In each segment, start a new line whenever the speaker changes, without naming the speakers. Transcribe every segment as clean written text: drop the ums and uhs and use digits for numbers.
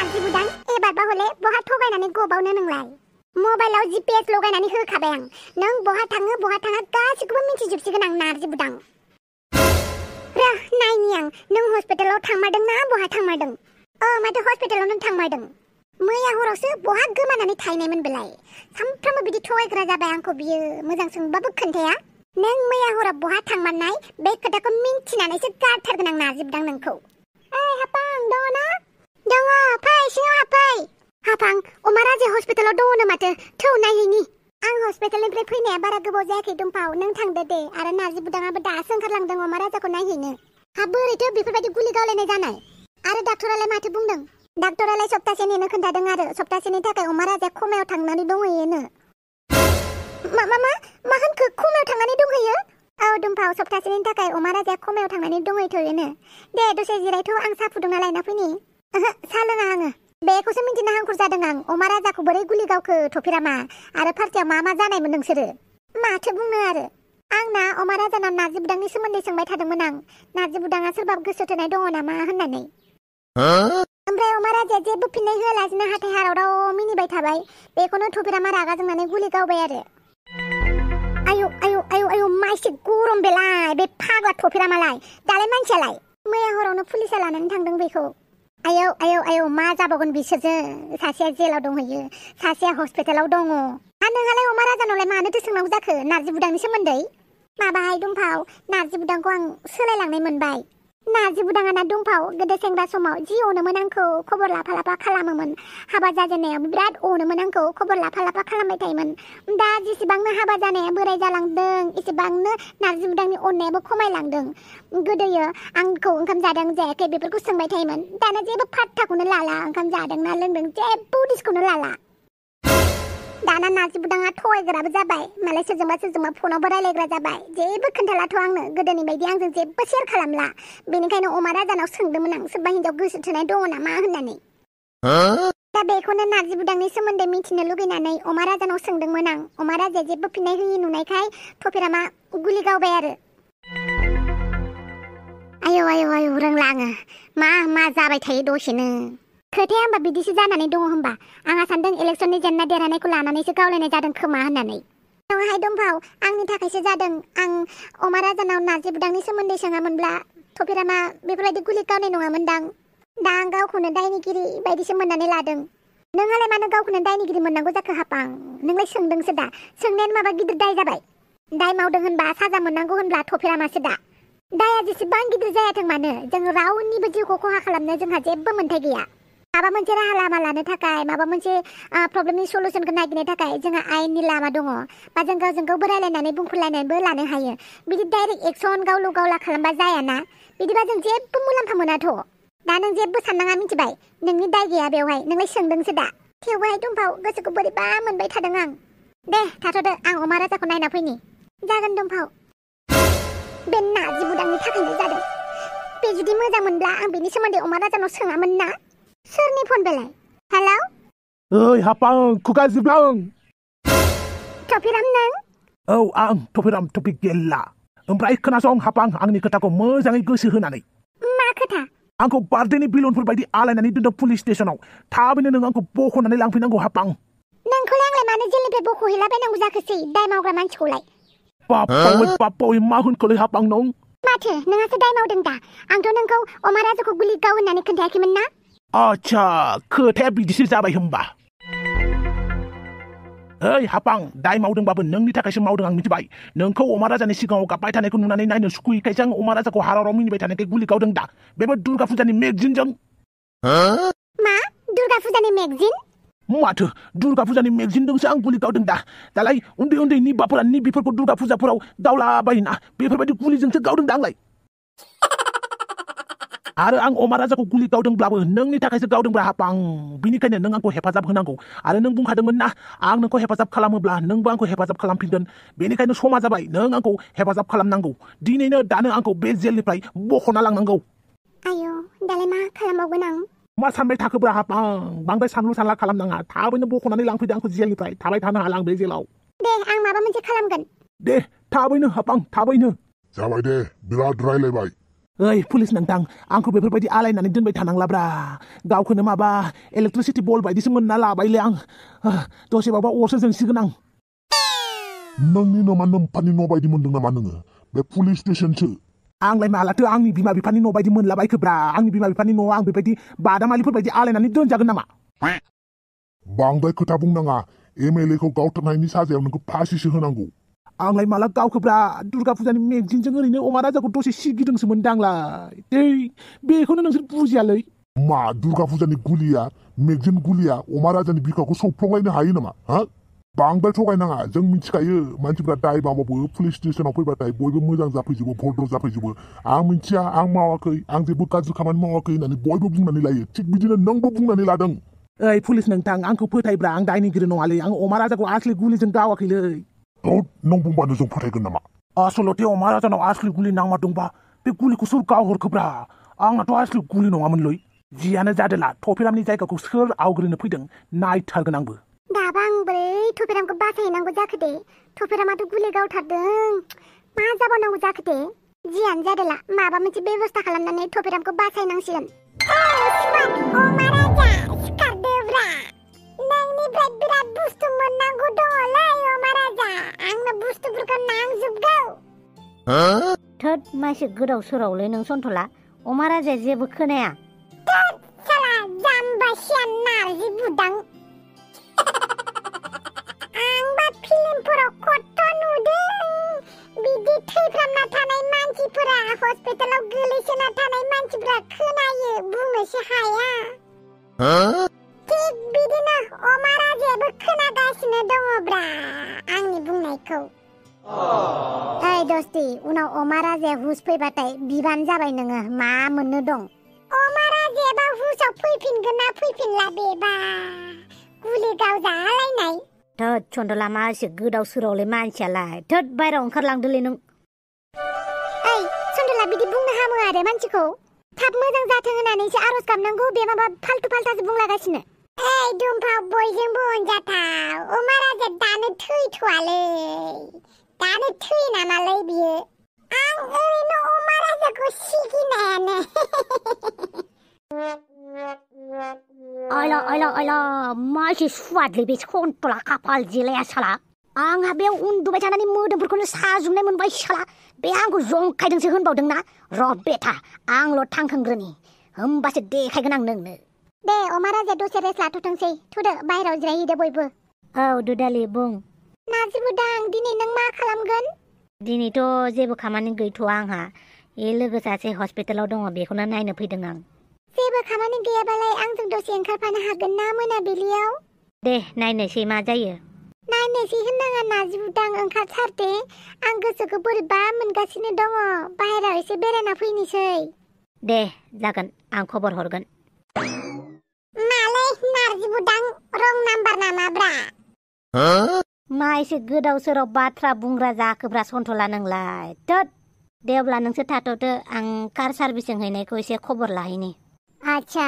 नारजि बुदां एबारबा हले बहा थगायनानै गबावनो नोंलाय मबाइलाव जीपीएस लगायनानै होखाबाय आं नों बहा थाङो गासिखौबो मिथिजोबसिगोन आं नारजि बुदां र नायनि आं नों हस्पिटालाव थांमारदों ना बहा थांमारदों माथो हस्पिटालाव नों थांमारदों मैया हरावसो बहा गोमानानै थाहैनायमोन बेलाय सामफ्रामबो बिदि थगायग्रा जाबाय आंखौ बियो मोजां सोंबाबो खोन्थाया नों मैया हराव बहा थांमारनाय बे खोथाखौ मिन्थिनानैसो गारथारगोन आं नारजि बुदां नोंखौ हापां दङ ना दङ फै सिङाव हाबफै हापां अमाराजे हस्पिटालाव दङनो माथो थौ नायहैनि आं हस्पिटालनिफ्राय फैनाया बारा गोबाव जायाखै दुमफाव नों थांदो दे आरो नारजि बुदाङाबो दासो ओंखारलांदों अमाराजाखौ नायहैनो बोरैथो बेफोरबायदि गुलि गावलायनाय जानाय आरो डाक्टरालाय माथो बुंदों डाक्टरालाय सप्तासे नेनो खोन्थादों आरो सप्तासेनि थाखाय अमाराजाया खमायाव थांनानै दंहैयोनो मा होनखो खमायाव थांनानै दंहैयो दुमफाव सप्तासेनि थाखाय अमाराजाया खमायाव थांनानै दंहैथ'योनो दे दसे जिरायथ' आं साहा फुदुंना लायना फैनि साहा लोङा आङो बेखौसो मिन्थिनो हांखुर जादों आं अमाराजाखौ बोरै गुलि गावखो थफिरामा आरो फार्टियाव मा जानायमोन नोंसोरो माथो बुंनो आरो आंना अमाराजानाव नारजि बुदांनि सोमोन्दै सोंबाय थादोंमोन आं नारजि बुदाङा सोरबा गोसो थोनाय दङ नामा होननानै ओमफ्राय अमाराजाया जेबो फिननाय होआलासिनो हाथाय हाराव मिनिबाय थाबाय बेखौनो थफिरामा रागा जोंनानै गुलि गावबाय आरो आयु माइसे गरम बेलाय बे फाग्ला थफिरामालाय दालाय मानसियालाय मैया हरावनो पुलिसा लानानै थांदों बेखौ आयौ मा जाबावगोन बिसोरजों सासेया जेलाव दंहैयो सासेया हस्पिटालाव दङ नोंहालाय अमाराजानावलाय मानोथो सोंनांगौ जाखो नारजि बुदांनि सोमोन्दै माबाहाय दुमफाव नारजि बुदांखौ आं सोलायलांनाय मोनबाय नारजि बुदाङा ना दुमफाव गोदो सेंग्रा समाव जि अनोमोन आंखौ खबर लाफा खालामोमोन हाबा जाजेननायाव बिराद अनोमोन आंखौ खबर लाफा खालामबाय थायोमोन दा जेसेबांनो हाबा जानाया बोराय जालांदों एसेबांनो नारजि बुदांनि अननायाबो खमायलांदों गोदोयो आंखौ ओंखाम जादों जायाखै बेफोरखौ सोंबाय थायोमोन दाना जेबो फात्ताखौनो लाला ओंखाम जादों ना लोंदों जेबो उदिसखौनो लाला दाना नारजि बुदाङा थगायग्राबो जाबाय मालाय सोरजोंबा फनावबो रायलायग्रा जाबाय जेबो खोन्थालाथ' आंनो गोदोनि बायदि आंजों जेबो शेयार खालामला बेनिखायनो अमाराजानाव सोंदोंमोन आं सोरबा हिनजाव गोसो थोनाय दङ नामा होननानै दा बेखौनो नारजि बुदांनि सोमोन्दै मिथिनो लुगैनानै अमाराजानाव सोंदोंमोन आं अमाराजाया जेबो फिननाय होयि नुनायखाय थफिरामा गुलि गावबाय आरो आयौ रोंला आङो मा जाबाय थायो दसेनो खोथाया होमबा बिदिसो जानानै दङ होमबा आंहा सानदों इलेक्सननि जेनना देरहानायखौ लानानैसो गावलायनाय जादों खोमा होननानै नङाहाय दुमफाव आंनि थाखायसो जादों आं अमाराजानाव नारजि बुदांनि सोमोन्दै सोङामोनब्ला थफिरामा बेफोरबायदि गुलि गावनाय नङामोनदां दा आं गावखौनो दायनिगिरि बायदिसो मोननानै लादों नोंहालाय मानो गावखौनो दायनिगिरि मोननांगौ जाखो हापां नोंलाय सोंदोंसो दा सोंनायानो माबा गिदिर दाय जाबाय दाय मावदों होनबा साजा मोननांगौ होनब्ला थफिरामासो दा दाया जेसेबां गिदिर जायाथों मानो जों रावनिबो जिउखौ खहा खालामनो जोंहा जेबो मोन्थाय गैया माबा मोनसे राहा लामा लानो थाखाय माबा मोनसे प्रब्लेमनि सलुसनखौ नागिरनो थाखाय जोंहा आयेननि लामा दङ बा जों गावजों गाव रायलायनानै बुंफोरलायनानैबो लानो हायो बिदि डाइरेक्ट एक्सन गावलु गावला खालामबा जायाना बिदिबा जों जेबो मुलाम्फा मोनाथ' दा नों जेबो साननाङा मिथिबाय नोंनि दाय गैया बेवहाय नोंलाय सोंदोंसो दा थेवबोहाय दुमफाव गोसोखौ बोरैबा मोनबाय थादों आं दे थाथ'दो आं अमाराजाखौ नायना फैनि जागोन दुमफाव बे नारजि बुदांनि थाखायनो जादों बे जुदि मोजां मोनब्ला आं बेनि सोमोन्दै अमाराजानाव सोङामोन ना सोरनि फन बेलाय हेलौ
ओइ हापां खुगा जिबलां
थफिराम नों
आं थफिराम टपिक गेल्ला ओमफ्राय खोनासं हापां आंनि खोथाखौ मोजाङै गोसो होनानै
मा खोथा
आंखौ बार्थडेनि बिलनफोर बायदि आलायनानै दोनदों पुलिस स्टेशनाव थाबैनो नों आंखौ बख'नानै लांफैनांगौ हापां
नोंखौलाय आंलाय मानो जेलनिफ्राय बख'हैलाबायनांगौ जाखोसै दाय मावग्रा मानसिखौलाय
बापावै मा होनखोलै हापां नों
माथो नोंहासो दाय मावदों दा आंथ' नोंखौ अमाराजाखौ गुलि गाव होननानै खोन्थायाखैमोन ना
आच्छा खोथाया बिदिसो जाबाय होमबा ओइ हापां दाय मावदोंबाबो नोंनि थाखायसो मावदों आं मिथिबाय नोंखौ अमाराजानि सिगाङाव गाबबाय थानायखौ नुनानै नायनो सुखुयैखायसो आं अमाराजाखौ हाराव मिनिबाय थानायखाय गुलि गावदों दा बेबो दुर्गा फुजानि मेगजिनजों
मा दुर्गा फुजानि मेगजिन
माथो दुर्गा फुजानि मेगजिनजोंसो आं गुलि गावदों दालाय उन्दै निबाफोरा निबिफोरखौ दुर्गा फुजाफोराव गावलाबायोना बेफोरबायदि गुलिजोंसो गावदों दा आंलाय आरो आं अमाराजाखौ गुलि गावदोंब्लाबो नोंनि थाखायसो गावदोंब्ला हापां बिनिखायनो नों आंखौ हेफाजाब होनांगौ आरो नों बुंखादोंमोन ना आं नोंखौ हेफाजाब खालामोब्ला नोंबो आंखौ हेफाजाब खालामफिनगोन बेनिखायनो समा जाबाय नों आंखौ हेफाजाब खालामनांगौ दिनैनो दानो आंखौ बे जेलनिफ्राय बख'ना लांनांगौ
आयौ दालाय मा खालामबावगोन आं
मा सानबाय थाखोब्रा हापां बांद्राय सानलु सानला खालामनाङा थाबैनो बख'नानै लांफैदो आंखौ जेलनिफ्राय थाबाय थानो हाला आं बे जेलाव
दे आं माबा मोनसे खालामगोन
दे थाबैनो हापां थाबैनो
जाबाय दे बिराद रायलायबाय
ओइ पुलिस नोंथां आंखौ बेफोरबायदि आलायनानै दोनबाय थानांलाब्रा गावखौनो माबा इलेक्ट्रिसिटि बल बायदिसो मोनना लाबायलै आं दसेबाबा अरसो जोंसिगोन आं
नोंनि नामा नोम्फानि न' बायदि मोनदों नामा नोङो बे पुलिस स्टेशनसो
आंलाय मालाथो आंनि बिमा बिफानि न' बायदि मोनलाबायखोब्रा आंनि बिमा बिफानि न'आव आं बेबायदि बादामालिफोर बायदि आलायनानै दोनजागोन नामा
बांद्राय खोथा बुंनाङा एमएलए खौ गावथारनायनि साजायाव नोंखौ फासिसो होनांगौ
आंलाय माला गावखोब्रा दुर्गा फुजानि मेगजिनजों ओरैनो अमा राजाखौ दसे सिगिदोंसोमोन दांलाय दै बेखौनो नोंसोर बुजियालै
मा दुर्गा फुजानि गुलिया मेगजिन गुलिया अमा राजानि बिखाखौ सौफ्लंलायनो हायो नामा हा बांद्राय थगायनाङा जों मिथिखायो मानसिफ्रा दाय मावबाबो पुलिस स्टेशनाव फैबाथाय बयबो मोजां जाफैजोबो भद्र जाफैजोबो आं मिथिया आं मावाखै आं जेबो गाज्रि खामानि मावाखै होननानै बयबो बुंनानै लायो थिग बिदिनो नोंबो बुंनानै लादों
ओइ पुलिस नोंथां आंखौ फोथायब्रा आं दायनिगिरि नङालै आं अमा राजाखौ आसलि गुलिजों गावाखैलै
नों बुंबानो जों फोथायगोन नामा
आसलथे अमा राजानाव आसलि गुलि नांमारदोंबा बे गुलिखौ सोर गावहरखोब्रा आंनाथ' आसलि गुलि नङामोनलै जियानो जादोला थफिरामनि जायगाखौ सोर आवग्रिनो फैदों नायथारगोन आंबो
दाबा आं बोरै थफिरामखौ बासायनांगौ जाखो दे थफिरामाथ' गुलि गावथारदों मा जाबावनांगौ जाखो दे जियानो जादोला माबा मोनसे बेबस्था खालामनानै थफिरामखौ बासायनांसिगोन अमा राजा सिखारदोब्रा नोंनिफ्राय बिराद बुस्थु मोननांगौ दङलै अमा राजा आंनो बुस्थुफोरखौ नांजोबगौ
थोद मानसि गोदाव सोरावलै नों सन्थला अमा राजाया जेबो खोनाया
साला जाम्बासिया नारजि बुदां आंबा फिल्मफोराव खथ' नुदों बिदि थैफ्रामना थानाय मानसिफोरा हस्पिटालाव गोलैसोना थानाय मानसिफोरा खोनायो बुंनोसो हाया थिग बिदिनो अमा राजायाबो खोनागासिनो दङब्रा आंनि बुंनायखौ ओइ दस्ति उनाव अमा राजाया हुस फैबाथाय बिबान जाबाय नोङो मा मोननो दं अमा राजायाबा हुसाव फैफिनगोन ना फैफिनला बेबा गुलि गावजालायनाय
थोद सन्थला मा एसे गोदाव सोरावलै मानसियालाय थोद बायराव ओंखारलांदोलै नों
ओइ सन्थला बिदि बुंनो हामो आरो मानसिखौ थाब मोजां जाथों होननानैसो आरज गाबनांगौ बे माबा फाल्टु फाल्टासो बुंलागासिनो ओइ दुमफाव बयजोंबो अनजाथाव अमा राजा दानो थैथ'वालै दानो थै नामालै बियो आं ओरैनो अमा राजाखौ सिगिनायानो
आयला मा एसे सुवादलै बे सन्थला खाफाल जिलाया साला आंहा बेयाव उन्दुबाय थानानै मोदोमफोरखौनो साजुबनाय मोनबाय साला बे आंखौ जंखायदोंसो होनबावदोंना र' बेथा आंल' थांखांग्रोनि होमबासो देखायगोन आं नोंनो
दे अमा राजा दसे रेस्ट लाथ'थोंसै थुदो बाहेराव जिरायहैदो बयबो
औ दुदालि बुं
नारजि बुदां दिनै नों मा खालामगोन
दिनैथ' जेबो खामानि गैथ'आ आंहा ए लोगो सासे हस्पिटालाव दङ बेखौनो नायनो फैदों आं
जेबो खामानि गैयाबालाय आंजों दसे ओंखारफानो हागोन ना मोनाबिलियाव
दे नायनोसै मा जायो
नायनोसै होननाङा नारजि बुदां ओंखारथारदे आं गोसोखौ बोरैबा मोनगासिनो दङ बाहेराव एसे बेरायना फैनोसै
दे जागोन आं खबर हरगोन
मालै नारजि बुदां रं नाम्बार नामाब्रा
मा एसे गोदाव सोराव बाथ्रा बुंग्रा जाखोब्रा सन्थला नोंलाय थोद दे अब्ला नोंसोर थाथ'दो आं कार सार्भिसिं हैनायखौ एसे खबर लाहैनि
आच्छा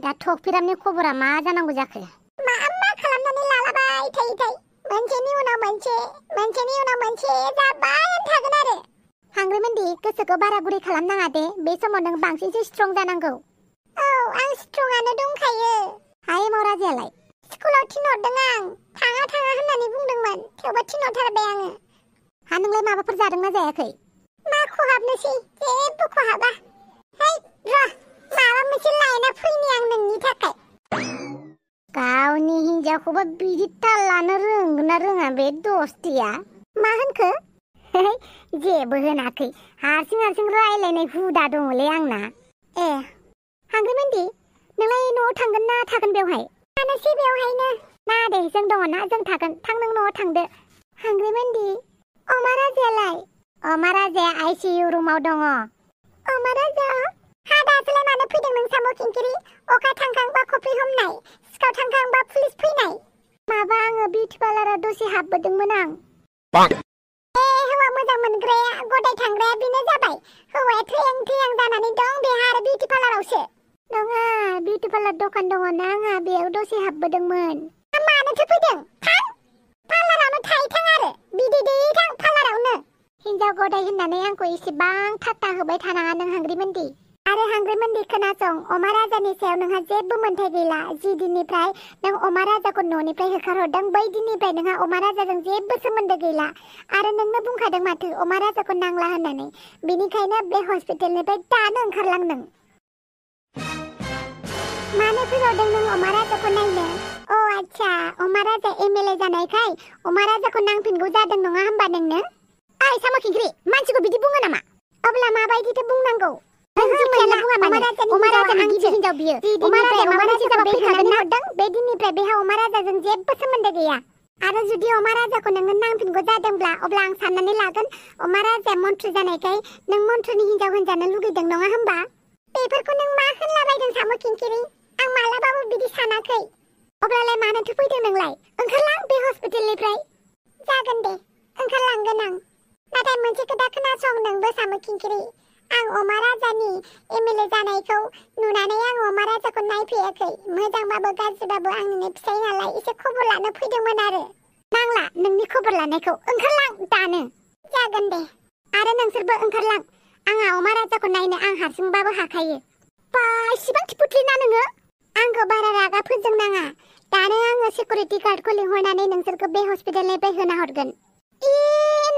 दा थफिरामनि खबरा मा जानांगौ जाखो मा खालामनानै लालाबाय थायो मोनसेनि उनाव मोनसेनि उनाव मोनसे जाबाय थागोन आरो हांग्रिमोनदि गोसोखौ बारा गुरै खालामनाङा दे बे समाव नों बांसिनसो स्ट्रं जानांगौ औ आं स्ट्रंआनो दंखायो हाय मावराजायालाय स्कुलाव थिनहरदों आं थाङा होननानै बुंदोंमोन थेवबो थिनहरथारबाय आङो हा नोंलाय माबाफोर जादोंना जायाखै मा खहाबनोसै जेबो खहाबा है र' माबा मोनसे लायना फैनि आं नोंनि थाखाय गावनि हिन्जावखौबो बिदि ताल लानो रोंगोन ना रोङा बे दस्तिया मा होनखो जेबो होनाखै हारसिं रायलायनाय हुदा दङलै आंना ए हांग्रिमोनदि नोंलाय न'आव थांगोन ना थागोन बेवहाय थानोसै बेवहायनो ना दे जों दङ ना जों थागोन थां नों न'आव थांदो हांग्रिमोनदि अमा राजायालाय अमा राजाया आइसिइउ रुमाव दङ अमा राजा हा दासोलाय मानो फैदों नों साम' खिंखिरि अखा थांखांबा कफि हमनाय सिखाव थांखांबा पुलिस फैनाय माबा आङो बिउटि पार्लाराव दसे हाबबोदोंमोन आं हौवा मोजां मोनग्राया गदाय थांग्राया बेनो जाबाय हौवाया थैहां जानानै दं बेहा आरो बिउटि पार्लारावसो नङा बिउटि पार्लार दखान दङ ना आंहा बेयाव दसे हाबबोदोंमोन मानोथो फैदों थां पार्लारावनो थाहैथां आरो बिदै दैथां पार्लारावनो हिन्जाव गदाय होननानै आंखौ इसेबां ठाट्टा होबाय थानाङा नों हांग्रिमोनदि आरो हांग्रिमोनदि खोनासं अमा राजानि सायाव नोंहा जेबो मोन्थाय गैला जि दिननिफ्राय नों अमा राजाखौ न'निफ्राय होखारहरदों बै दिननिफ्राय नोंहा अमा राजाजों जेबो सोमोन्दो गैला आरो नोंनो बुंखादों माथो अमा राजाखौ नांला होननानै बेनिखायनो बे हस्पिटालनिफ्राय दानो ओंखारलां नों मानो फैबावदों नों अमा राजाखौ नायनो अ आच्छा अमा राजा एमएलए जानायखाय अमा राजाखौ नांफिनगौ जादों नङा होमबा नोंनो ओइ साम' खिंख्रि मानसिखौ बिदि बुङो नामा अब्ला माबायदिथो बुंनांगौ अमा राजानि हिन्जाव बियो अमा राजाखौ फैखागोन हरदों बे दिननिफ्राय बेहा अमा राजाजों जेबो सोमोन्दो गैया आरो जुदि अमा राजाखौ नोङो नांफिनगौ जादोंब्ला अब्ला आं साननानै लागोन अमा राजाया मन्थ्रि जानायखाय नों मन्थ्रिनि हिन्जाव होनजानो लुगैदों नङा होमबा बेफोरखौ नों मा होनलाबायदों साम' खिंखिरि आं मालाबाबो बिदि सानाखै अब्लालाय मानोथो फैदों नोंलाय ओंखारलां बे हस्पिटालनिफ्राय जागोन दे ओंखारलांगोन आं नाथाय मोनसे खोथा खोनासं नोंबो साम' खिंखिरि आं अमा राजानि एमएलए जानायखौ नुनानै आं अमा राजाखौ नायफैयाखै मोजांबाबो गाज्रिबाबो आंनिनो फिसाय नालाय एसे खबर लानो फैदोंमोन आरो नांला नोंनि खबर लानायखौ ओंखारलां दानो जागोन दे आरो नोंसोरबो ओंखारलां आंहा अमा राजाखौ नायनो आं हारसिंबाबो हाखायो बा इसिबां थिपुथलिना नोङो आंखौ बारा रागा फोजोंनाङा दानो आङो सिकिउरिटि गार्डखौ लिंहरनानै नोंसोरखौ बे हस्पिटालनिफ्राय होना हरगोन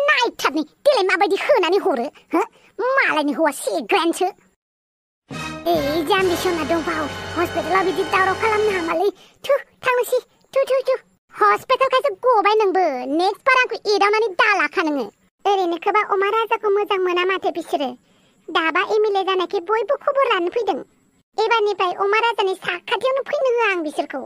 नायथारनि देलाय माबायदि होनानै हरो हो मालायनि हौवा सेग्रायानोसो जाम्बि सना दंबाव हस्पिटालाव बिदि दावराव खालामनो हामालै थु थांनोसै थु हस्पिटालखायसो गबाय नोंबो नेक्स्ट बार आंखौ एदावनानै दालाखा नोङो ओरैनोखोबा अमा राजाखौ मोजां मोना माथो बिसोरो दाबा एमएलए जानायखाय बयबो खबर लानो फैदों एबारनिफ्राय अमा राजानि साखाथियावनो फैनो होआ आं बिसोरखौ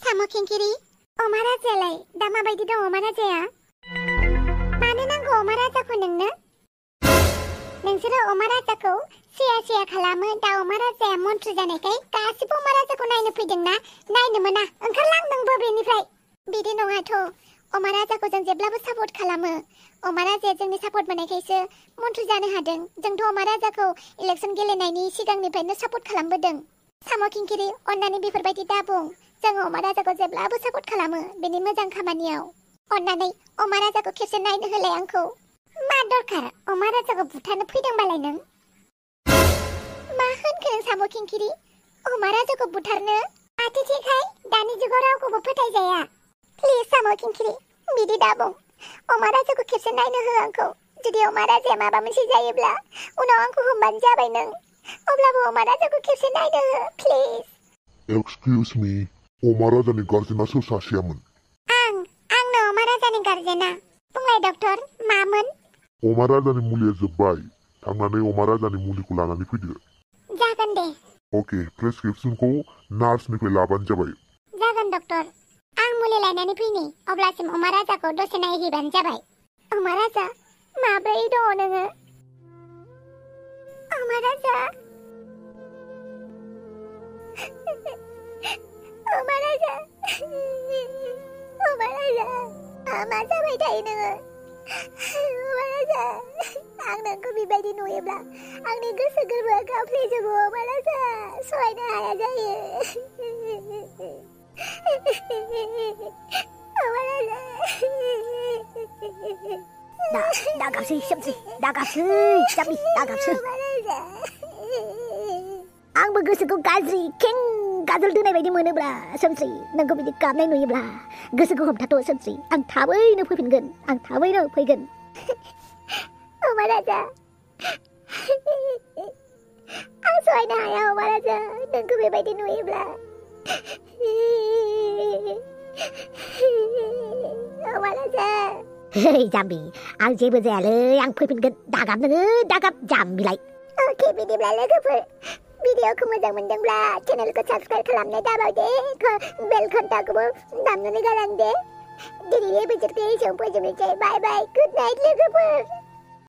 साम' खिंखिरि अमा राजायालाय दा माबायदि दं अमा राजाया मानो नांगौ अमा राजाखौ नोंनो नोंसोरो अमा राजाखौ सिया खालामो दा अमा राजाया मन्थ्रि जानायखाय गासिबो अमा राजाखौ नायनो फैदोंना नायनो मोना ओंखारलां नोंबो बेनिफ्राय बिदि नङाथ' अमा राजाखौ जों जेब्लाबो सापर्ट खालामो अमा राजाया जोंनि सापर्ट मोननायखायसो मन्थ्रि जानो हादों जोंथ' अमा राजाखौ इलेक्सन गेलेनायनि सिगांनिफ्रायनो सापर्ट खालामबोदों साम' खिंखिरि अन्नानै बेफोरबायदि दाबुं जोङो अमा राजाखौ जेब्लाबो सापर्ट खालामो बेनि मोजां खामानियाव अन्नानै अमा राजाखौ खेबसे नायनो होलाय आंखौ मा दरखार अमा राजाखौ बुथारनो फैदोंबालाय नों मा होनखो नों साम' खिंखिरि अमा राजाखौ बुथारनो माथो थिखाय दानि जुगाव रावखौबो फोथायजाया प्लिज साम' खिंखिरि बिदि दाबुं अमा राजाखौ खेबसे नायनो हो आंखौ जुदि अमा राजाया माबा मोनसे जायोब्ला उनाव आंखौ हमबानो जाबाय नों अब्लाबो अमा राजाखौ खेबसे नायनो हो प्लिज
एक्सकिउज मी अमा राजानि गार्जेना सोर सासेयामोन
आंनो अमा राजानि गार्जेना बुंलाय डक्टर मामोन
अमा राजानि मुलिया जोब्बाय थांनानै अमा राजानि मुलिखौ लानानै फैदो
जागोन दे
अके प्रेसक्रिप्शनखौ नार्सनिफ्राय लाबानो जाबाय
जागोन डक्टर आं मुलि लायनानै फैनि अब्लासिम अमा राजाखौ दसे नायहैबानो जाबाय अमा राजा माब्रै दङ नोङो अमा राजा अमा राजा मा जाबाय थायो नोङो अमा राजा आं नोंखौ बेबायदि नुयोब्ला आंनि गोसो गोरबोआ गावफ्लेजोबो अमा राजा सहायनो हाया जायो अमा राजा
दागाबसै सोमसै दागाबसै जाम्बि दागाबसै आंबो गोसोखौ गाज्रि गाजोल दोनाय बायदि मोनोब्ला सोमस्रि नोंखौ बिदि गाबनाय नुयोब्ला गोसोखौ हमथाथ' सोमस्रि आं थाबैनो फैफिनगोन आं थाबैनो फैगोन
अमा राजा आं सहायनो हाया अमा राजा नोंखौ बेबायदि नुयोब्ला अमा राजा
हे जाम्बि आं जेबो जायालै आं फैफिनगोन दागाब नोङो दागाब जाम्बिलाय
अके बिदिब्ला लोगोफोर भिडिअखौ मोजां मोनदोंब्ला चेनेलखौ साबस्क्राइब खालामनो दाबाव दे बेल घन्टाखौबो दामनानै गालां दे दिनैनि एपिसोडखौ एसेयावनो फोजोबनोसै बाय बाय गुड नाइट लोगोफोर